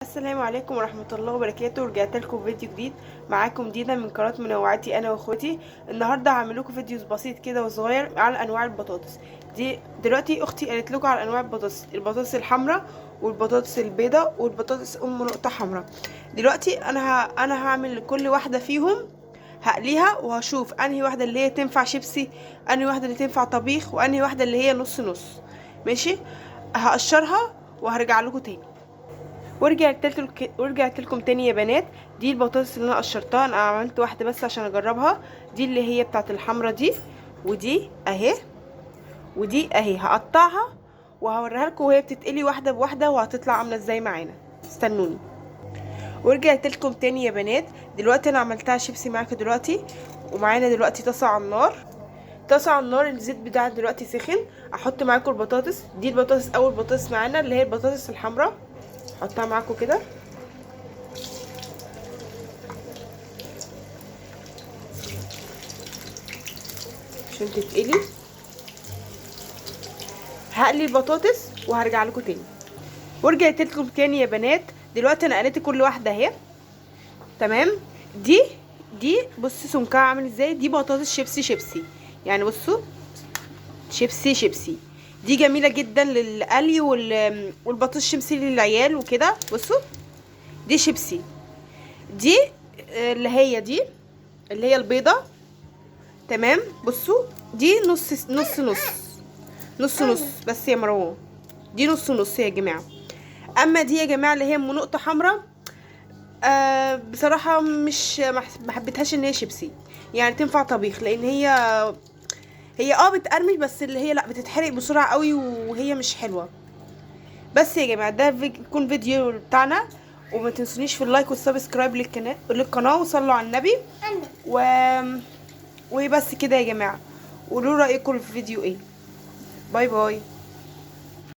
السلام عليكم ورحمة الله وبركاته. ورجعت لكم فيديو جديد، معاكم دينا من قناة منوعاتي انا واخواتي. النهارده هعمل لكم فيديو بسيط كده وصغير على انواع البطاطس. دي دلوقتي اختي قالت لكم على انواع البطاطس، البطاطس الحمراء والبطاطس البيضاء والبطاطس ام نقطة حمراء. دلوقتي انا هعمل كل واحدة فيهم، هقليها وهشوف انهي واحدة اللي هي تنفع شيبسي، انهي واحدة اللي تنفع طبيخ، وانهي واحدة اللي هي نص نص. ماشي، هقشرها وهرجع لكم تاني. ورجعت لكم تاني يا بنات. دي البطاطس اللي انا قشرتها، انا عملت واحدة بس عشان اجربها. دي اللي هي بتاعه الحمرا دي، ودي اهي، ودي اهي. هقطعها وهوريها لكم وهي بتتقلي واحدة بواحدة وهتطلع عامله ازاي معانا. استنوني. ورجعت لكم تاني يا بنات. دلوقتي انا عملتها شيبسي معاكم دلوقتي، ومعانا دلوقتي طاسه على النار. طاسه على النار، الزيت بتاعها دلوقتي سخن. احط معاكم البطاطس دي. البطاطس اول بطاطس معانا اللي هي البطاطس الحمراء، احطها معاكم كده. عشان تتقلي. هقلي البطاطس وهرجع لكم تاني. ورجعت لكم تاني يا بنات. دلوقتي انا قليت كل واحدة اهي، تمام. دي بصوا سمكها عامل ازاي. دي بطاطس شيبسي شيبسي، يعني بصوا شيبسي شيبسي. دي جميلة جدا للقلي والبطاطس شيبسي للعيال وكده. بصوا دي شيبسي، دي اللي هي دي اللي هي البيضة، تمام. بصوا دي نص نص نص نص نص بس يا مروان، دي نص نص يا جماعة. اما دي يا جماعة اللي هي ام نقطة حمراء، بصراحة مش ما حبيتهاش ان هي شيبسي، يعني تنفع طبيخ، لان هي بتقرمش، بس اللي هي لا بتتحرق بسرعة قوي وهي مش حلوة. بس يا جماعة ده يكون فيديو بتاعنا، وما تنسونيش في ال like وال subscribe للقناة، وصلوا على النبي. وبس كده يا جماعة. قولوا رايكم في الفيديو ايه. bye bye.